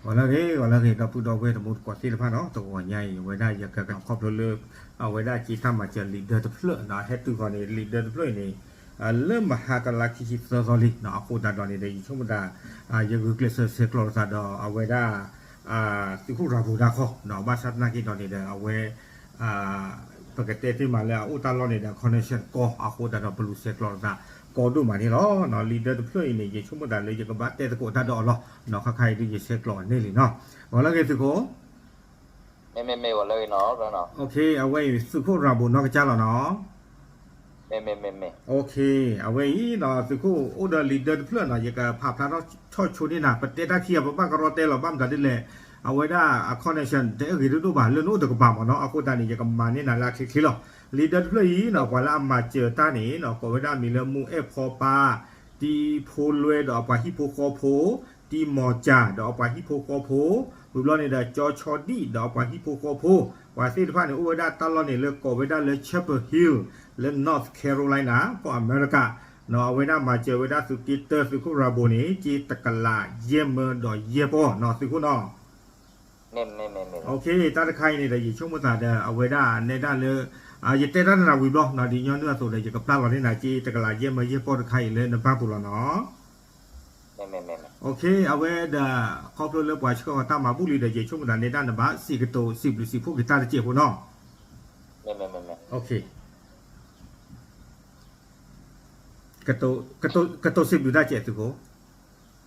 ဂီၤလၢအဂ့ၤ ဂီၤလၢအဂ့ၤ ဒီပုၢ်ဒီဝဲၢ်တံၤသကိးသ့ၣ်တဖၣ်နီၤ, တဂီၤညါအံၤ အဝဲဒၣ်ယကကခီဖျိလၢ အဝဲဒၣ်က့တၢ်မၤစၢၤ leader တဖျၢၣ်နီၤ, ဟဲတုၤဃီၤန့ၣ် leader တဖျၢၣ်အံၤန့ၣ် လၢမဟါတလါခံဆံသၢသီလံနီၤ, အဃိသတးဒီးန့ၣ်ဒီး ယဆိကမိၣ်သး ယဂုာ်ကျဲးစၢးဆဲးကျိးသးဒီးအဝဲဒၣ် သုးခိၣ်ရၤဘိၤဒၣ်ခီနီၤ, ဘၣ်ဆၣ်သနာ်က့ဒီးန့ၣ်ဒီး အဝဲ ပကတဲသ့မးလၢအအိၣ်တၢ်လီၢ်န့ၣ်ဒီး connection ကီ အဃိသတးဒီးပလူၤဆဲးကျိးသးကီဒိၣ်မးန့ၣ်လီၤ. leader တဖျၢၣ်အံၤန့ၣ် ယဆိကမိၣ်သးလၢယကဘၣ်တဲသကိးတၢ်ဒီးအီၤလီၤနီၤ, ခါခါအံၤဒုးယဆဲးကျိးအီၤန့ၣ်လံနီၤ. ဂီၤလၢအဂ့ၤသုးခိၣ် မ့မ့မ့ၢ်ဂီၤလၢအဂ့ၤနီၤ, အဝဲအံၤသုးခိၣ်ရၤဘိၤနီၢ်ကစၢ်လီၤနီၤ. မ့မ့မ့မ့ အဝဲအံၤနီၤ သုးခိၣ်အိၣ်ဒီး leader တဖျၢၣ်နီၤ, ယကဖးဖျါထီၣ်ဆီၣ်ဆိန့ၢ်နၤ, ပတဲတၢ်ခံဂၤ ပဘၣ်ကရီတဲလီၤ, ဘၣ်မတၤဒ်လဲၣ်, အဝဲဒၣ်အ connection တအဲၣ်ဂ့ၤဒိၣ်ဒိၣ်ဘၣ်, လၢနအိၣ်တကပၤမ့ၢ်နီၤ, အဃိသတးန့ၣ် ယကမၤန့ၢ်နၤလၢအချ့ချ့လီၤ. leader တဖျၢၣ်အံၤနီၤ ပှၤလၢအမၤစၢၤတၢ်န့ၣ်နီၤ ကိးဝဲဒၣ်မံၤလၢ မူအဲၣ်ဖီပၢ်, တံၤဖိလွဲဒီးအပှၤဟံၣ်ဖိဃီဖိ, တံၤမီၤကၠၢ် ဒီးအပှၤဟံၣ်ဖိဃီဖိ, ဝံၤဘျီန့ၣ်ဒီး ကၠီဆီဒံၣ် ဒီးအပှၤဟံၣ်ဖိဃီဖိ, ပှၤသ့ၣ်တဖၣ်န့ၣ် အိၣ်ဝဲဒၣ်တၢ်လီၢ်န့ၣ်လၢကိးဝဲဒၣ်လၢ Chapel Hill လၢ North Carolina ကီၢ်အမဲရကၤ နီၤ, အဝဲဒၣ်မၤစၢၤဝဲဒၣ်သုးက့တၢ သုးခိၣ်ရၤဘိၤန့ၣ် က့တကလးယဲၢ်မၢဒီးယဲၢ်ပီၢ်နီၤ သုးခိၣ်နီၤ. တၢ်တခါအံၤန့ၣ်ဒီး ယဆိကမိၣ်သးဒီး အဝဲဒၣ်နဲဒၣ်လၢ ယတဲတၢ်နၤဝံၤဘျီနီၤ, ဒ်ညီနုၢ်အသိးဒီး ယကပျၢ်လီၤန့ၢ်နၤ က့တကလးယဲၢ်မၢယဲၢ်ပီၢ်တခါအံၤလၢနဘၣ်ပူၤလီၤနီၤ. အဝဲဒီး ခီဖျိလၢပှၤဆှၢအီၤတၢ်မၤဘူၣ်လံဒီး ယဆိကမိၣ်သးနဲဒၣ်နဘၣ်စံးကတိၤစံးဘျုးစံးဖှိၣ်က့ၤတၢ်တစဲးဖိနီၤ. ကတိၤစံးဘျုးတၢ်စဲးသုးခိၣ်.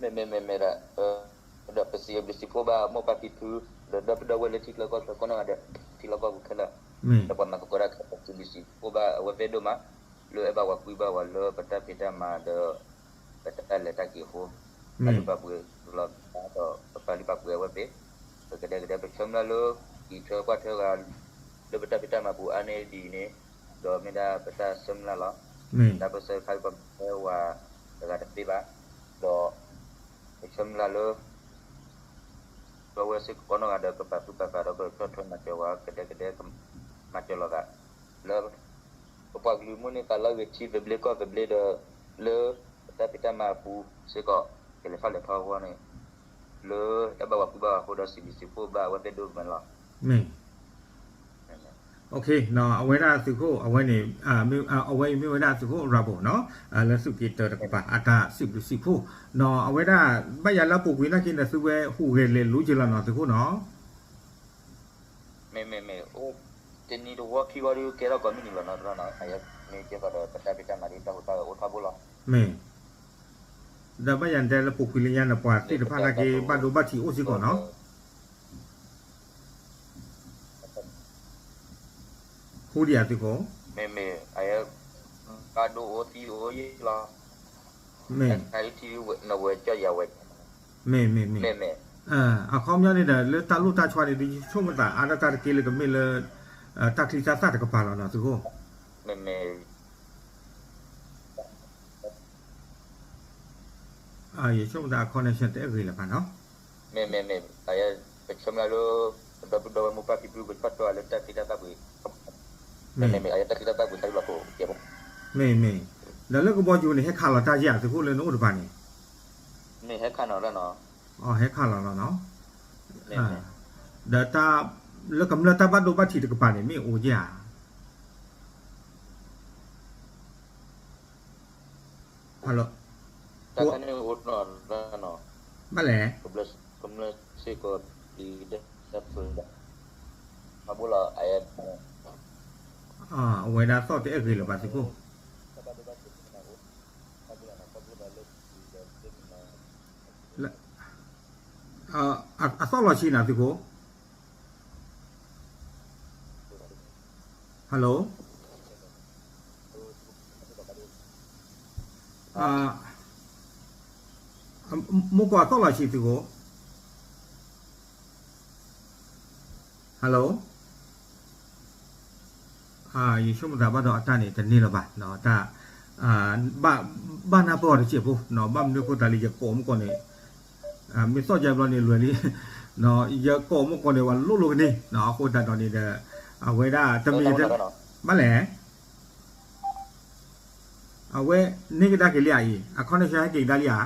မ့မ့မ့မ့ၢ်ဒီး ဒီးပစံးဘျုးစံးဖှိၣ်ဘၣ်မိၢ်ပၢ်ဖံဖု ဒီးဒီပုၢ်ဒီဝဲၢ်လၢထံချၢကီၢ်ချၢကိးနီၢ်ဂၤဒဲး ထံလီၢ်ကီၢ်ပူၤခဲလၢာ်, ဒီးပှၤမၤသကိးတၢ်ခဲလၢာ် စံးဘျုးစံးဖှိၣ်ဘၣ်အဝဲသ့ၣ်ဒိၣ်မး လၢအဲၣ်ဘၣ်ဝဲကွံဘၣ်ဝဲလၢပတၢ်ဖံးတၢ်မၤဒီး ပတၢ်လဲၤတၢ်က့ၤအဃိ, ပာ်လုၢ်ပာ်ပှ့ၤလီၤဒီးပပာ်လုၢ်ပာ်ပှ့ၤအဝဲသ့ၣ်, ပကဒဲကဒဲပဆၢမုၢ်လၢ်လၢ က့ၤထွဲကွၢ်ထွဲဂၤ လၢပတၢ်ဖံးတၢ်မၤပူၤအါန့ၢ်ဒ်အံၤန့ၣ်, ဒီးမ့ၢ်ဒၣ်ပတၢ်ဆၢမုၢ်လၢ်လီၤ. တၢ်ပၢၢ်ဆၢတခါအံၤပမၤဝဲတဂၤတသ့ဘၣ်, ဒီး ပဆၢမုၢ်လၢ်လၢ ဒီပုၢ်ဝဲၢ်စ့ၢ်ကီးနီၢ်ဂၤဒီး ကပာ်သူၣ်ပာ်သးဒီးကဆီၣ်ထွဲမၤစၢၤဝဲ ကဒဲကဒဲ မၤစၢၤလိာ်သး လၢ ပပှၤကလုာ်မုၢ်န့ၢ်သးလီၤဂ့ၤထံသဘျ့ကီၢ်သဘျ့ဒီး လၢပတၢ်ဖံးတၢ်မၤအပူၤစ့ၢ်ကီး ကလဲၤထီၣ်လဲၤထီအဂီၢ်န့ၣ် လၢအဲၣ်ဘၣ်ဝဲကွံဘၣ်ဝဲအဃိဒီး စံးဘျုးစံးဖှိၣ်ဘၣ်အဝဲသ့ၣ်ဒိၣ်မးလီၤ. အဝဲဒၣ်သုးခိၣ် အဝဲန့ၣ် အဝဲအံၤမ့ၢ်ဝဲဒၣ်သုးခိၣ်ရၤဘိနီၤ, လၢသုးက့တၢတကပၤ အတၢ်စံးဘျုးစံးဖှိၣ်နီၤ, အဝဲဒၣ် ဘၣ်ယၤလၢအပူၤကွံာ်နာ်က့န့ၣ် သုဝဲဟူးဂဲၤလဲၤလိက့ၤလီၤနီၤ သုးခိၣ်နီၤ. မ့မ့မ့ၢ် အိၣ်တနံၤတဝီခံဝီဒီး ကဲထီၣ်ကိးမုၢ်နံၤလီၤနီၤ, မ့ၢ်ကဲသိးဒီး ပတၢ်ဖံးတၢ်မၤဒ်တၢ်ဟူးတၢ်ဂဲၤအိၣ်ထီဘိလီၤ. မ့ၢ် ဒီးဘၣ်ယၤတဲလၢပူၤကွံာ်လၢညါန့ၣ် ပှၤသ့ၣ်တဖၣ်နာ်က့ ဘၣ်ဒိဘၣ်ထံးအိၣ်စ့ၢ်ကီးနီၤ. ဟူဒံးဧါသုးခိၣ်. မ့မ့ၢ် အယဲ ဘၣ်ဒိအိၣ်သံအိၣ်ယံၤလီၤ. မ့ၢ် နဝဲကီၢ်ယၤဝဲ မ့ၢ် မ့ၢ် မ့ၢ် မ့မ့ၢ် အခီပညီန့ၣ်ဒီး လၢတၢ်လိၣ်တၢ်ဆီန့ၣ် ဒ်ယဆိကမိၣ်သးအါဒၣ်တၢ်တက့ၢ်လၢကမ့ၢ်လၢ တၢ်ချံတၢ်သၣ်တကပၤလီၤနီၤ သုးခိၣ်. မ့မ့ၢ် ယဆိကမိၣ်သး connection တအဲၣ်ဂ့ၤလၢၤဘၣ်နီၤ. မ့မ့ၢ် မ့မ့ၢ် အယဲ ပဆၢမုၢ်လၢ်လၢ ဒီပုၢ်ဒီဝဲၢ်မိၢ်ပၢ်ဖံဖု ကဆီၣ်ထွဲလၢတၢ်သံတၢ်သၣ်ပှ့ၤ မ့မ့ၢ် မ့မ့ၢ် အယဲတၢ်သံတၢ်သၣ်ပှ့ၤသးလီၤခိၣ်ကဲးဖိ မ့မ့ၢ် ဒီးလၢကဘီယူၤန့ၣ် ဟဲခးလီၤတၢ်ယဲၢ်ဧါ သုးခိၣ်လၢနအိၣ်တပၤန့ၣ်. မ့ၢ်ဟဲခးနီၤလီၤနီၤ. အဟဲခးလီၤလီၤနီၤ. ဒီးတၢ် လၢကမျၢၢ်တၢ်ဘၣ်ဒိဘၣ်ထံးတကပၤန့ၣ် မ့ၢ်အိၣ်ယဲၢ်ဧါ. ဟလၢ တၢ်ခါန့ၣ်အိၣ်နီၤ ဘၣ်လဲၣ် ကမျၢၢ်စ့ၢ်ကီး ပျံၤဒၣ်တၢ်ဖုးဒၣ် မၤဘူၣ်လီၤ အဝဲဒၣ်သီၣ်တအဲၣ်ဂ့ၤလၢၤဘၣ်သုးခိၣ်. အသီၣ်လီၤဆံနၤသုးခိၣ်. Hello. မိၢ်ပှၢ်သီၣ်လီၤဆံသုးခိၣ်. Hello. ယဆိကမိၣ်သးဘၣ်ဒီးအတၢ်န့ၣ် တန့ၢ်လၢၤဘၣ်. တၢ် ဘၣ်နၢ်ပၢၢ်အီၤတစဲးဖိ ဘၣ်မနုၤအဃိသတးလၢယကိးမုၢ်ကီၢ်န့ၣ် မ့ၢ်သီၣ်ကၢဘျီန့ၣ်လွဲၤလံ ယကိးမုၢ်ကီၢ်န့ၣ် ပှၤလိၣ်လိၣ်ကန့ၢ် အဃိသတးဒီးန့ၣ်ဒီး အဝဲဒၣ်တမ့ၢ် ဘၣ်လဲၣ်. အဝဲန့ၢ်ကဒါက့ၤလံဧါအံၤ အ connection ဟဲက့ၤကဒါလံဧါ.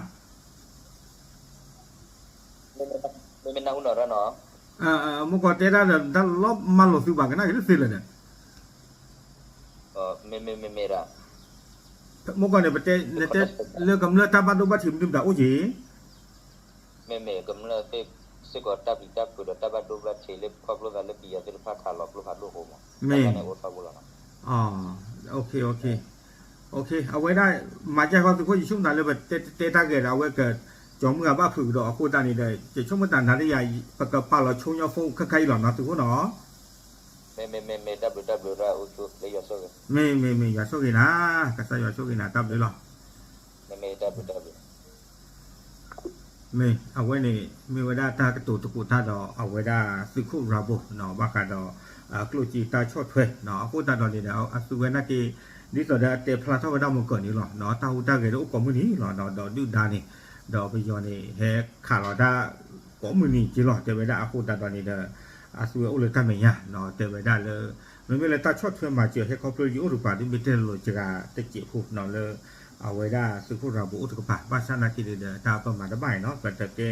မ့မ့ၢ် မုၢ်ကီၢ်တဲတၢ်ဒီး တၢ်လီၤမၤလိာ်သုဘၣ်ကနၣ်က့ၤလၢသ့လၢာ်ဒီး မ့မ့ၢ်မ့မ့ၢ်ဒၣ် မုၢ်ကီၢ်န့ၣ် ပတဲ နတဲလၢကမျၢၢ်တၢ်ဘၣ်ဒိဘၣ်ထံးမနုၤမတၤအိၣ်က့ၤ မ့မ့ၢ်ကမျၢၢ်သ့ၣ်စ့ၢ်ကီးတၢ်ပျံၤတၢ်ဖုးဒီးတၢ်ဘၣ်ဒိဘၣ်ထံးလၢခီဖျိသးလၢပယီၤသ့ၣ်တဖၣ်ခးလီၤကျိဖးဒိၣ်အဃိမး မ့ၢ် တၢ်န့ၣ်အိၣ်ထီဘိလီၤနီၤ အဝဲဒၣ် မၤကဲဃီသုးခိၣ်ယဆိကမိၣ်သးလၢပတဲတဲတၢ်ဂဲၤဒီး အဝဲက ကၠီမုၢ်ဂၤဘၣ်ဖုးကဒီးအဃိသတးန့ၣ်ဒီး ယဆိကမိၣ်သးနၤဒီးယၤ ပကပာ်လီၤဆိညီဖိခဲခါအံၤလီၤနီၤ သုးခိၣ်နီၤ မ့မ့ၢ်မ့မ့ၢ် တၢ်ဘျုးတၢ်ဘျုးဒၣ်အိၣ်ဆိလၢယွၤဆိၣ်ဂ့ၤ မ့မ့ၢ်မ့ၢ် ယွၤဆိၣ်ဂ့ၤနၤ ကစၢ်ယွၤဆိၣ်ဂ့ၤနၤ တၢ်ဘျုးလီၤ မ့မ့ၢ်တၢ်ဘျုးတၢ်ဘျုး မ့ၢ်အဝဲန့ၣ် မ့ၢ်ဝဲဒၣ်တၢ်ကတိၤသကိးတၢ်ဒီးအဝဲဒၣ်သုးခိၣ်ရၤဘိၣ်နီၤ ဘၣ်ဃးဒီး ကျိၣ်စ့တၢ်ဆီၣ်ထွဲနီၤ အဃိသတးဒီးန့ၣ်ဒီး အသုဝဲနာ်က့ ဒ်သိးဒီးအတဲဖျါထီၣ်ဝဲဒၣ်မုၢ်ကၢၢ်န့ၣ်လီၤနီၤ တၢ်ဟူးတၢ်ဂဲၤဒၣ်အိၣ်ကိးမုၢ်နံၤလီၤဒီး ဒီးဒုၣ်ဒါန့ၣ် ဒီးပယီၤန့ၣ် ဟဲခးလီၤတၢ် ကိးမုၢ်နံၤက့လီၤ တဲဝဲဒၣ်အဃိသတးဒီးန့ၣ်ဒီး အသုဝဲအိၣ်လၢတၢ်မဲာ်ညါနီၤ တဲဝဲဒၣ်လၢ မ့မ့ၢ်လၢတၢ်ဆီၣ်ထွဲမၤစၢၤဟဲခီဖျိလၢယအိၣ်တကပၤ ဒ်မ့ၢ်တဲလိာ်စှၤတစဲးဖိနီၤ လၢ အဝဲဒၣ်သုးခိၣ်ရၤဘိၣ်အိၣ်တကပၤ ဘၣ်ဆၣ်နာ်က့န့ၣ်ဒီး တၢ်ပမၤတဘၣ်အံၤနီၤ ပတကဲ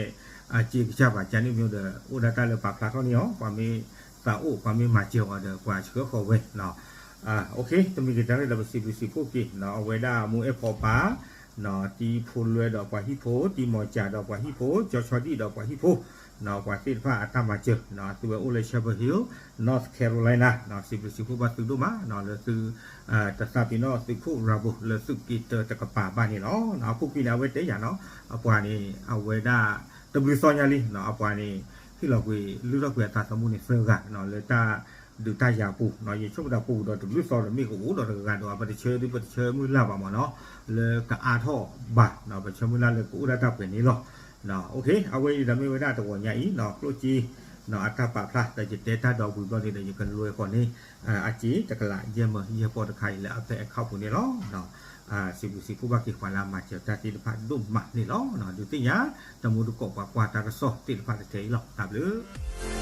အစ့ကစၢ်ဘၣ် ကန့ၣ်မ့ၢ်ဒီး အိၣ်ဒၣ်တၢ်လၢပာ်ဖျါထီၣ်န့ၢ်အီၤ ပှၤမ့ၢ်သးအိၣ် ပှၤမ့ၢ်မၤစၢၤအီၤဒီး ပှၤဆှၢဃီၤဝဲနီၤ တမံၤကတၢၢ်ဒီးပစံးဘျုးစံးဖှိၣ်က့ၤနီၤ အဝဲဒၣ်မူအဲၣ်ဖီပၤ တံၤဖိလွဲဒီးပှၤဟံၣ်ဖိ တံၤမီၤစၢ်ဒီးပှၤဟံၣ်ဖိ ကၠီဆီဒံၣ်ဒီးပှၤဟံၣ်ဖိ ပှၤသ့ၣ်တဖၣ်အတၢ်မၤစၢၤ သုဝဲအိၣ်လၢ Chapel Hill North Carolina စံးဘျုးစံးဖှိၣ်ဘၣ်သုဒိၣ်မးနီၤ လၢသု တသးပ့ၤနီၣ်သုးခိၣ်ရၤဘိၣ် လၢသုးက့တၢတကပၤဘၣ်န့ၣ်လီၤ. အပူၤကွံာ်န့ၣ် အဝဲတဲယၤနီၤ အပှၤန့ၣ် အဝဲဒၣ် တဘျုးသီညါလံနီၤ အပှၤန့ၣ် ဟ့ၣ်လီၤကွံာ်လုၢ်ထီၣ်ကွံာ်အသးသမူန့ၣ် သၢဂၤနီၤ လၢတၢ်ဒုးတၢ်ယၤအပူၤနီၤ ယဆိကမိၣ်သးပူၤဒီးတဘျုးသီဒီး မ့ၢ်ကအိၣ်ဒီးတဂၤဒီး ပတဆၢဒုး ပတဆၢမုၢ်လၢ်ဘၣ်မးနီၤ လၢကအါထီၣ်ဘၣ်နီၤ ပဆၢမုၢ်လၢ်လၢကအိၣ်ဒၣ်တၢ်ပှဲၤန့ၣ်လီၤ. အဝဲအံၤဒီးမ့ၢ်ဝဲဒၣ်တဂီၤညါအံၤနီၤ ကျိၣ်စ့ အတၢ်ပာ်ဖျါ ဒီးယတဲတၢ်ဒီးဝံၤဘျီန့ၣ်ဒီး ယကလွဲဃီၤန့ၣ် အစ့တကလးယဲၢ်မၢယဲၢ်ပီၢ်တခါအံၤလၢအဖဲ account ပူၤန့ၣ်လီၤ. စံးဘျုးစံးဖှိၣ်ဘၣ်က့ၤပှၤလၢအမၤစၢၤတၢ်သ့ၣ်တဖၣ်ဒိၣ်မးန့ၣ်လီၤ. ဒုးသ့ၣ်ညါ တမူတကိးပှၤကွၢ်တၢ်ကစီၣ်သ့ၣ်တဖၣ်တထဲအံၤလီၤ. တၢ်ဘျုး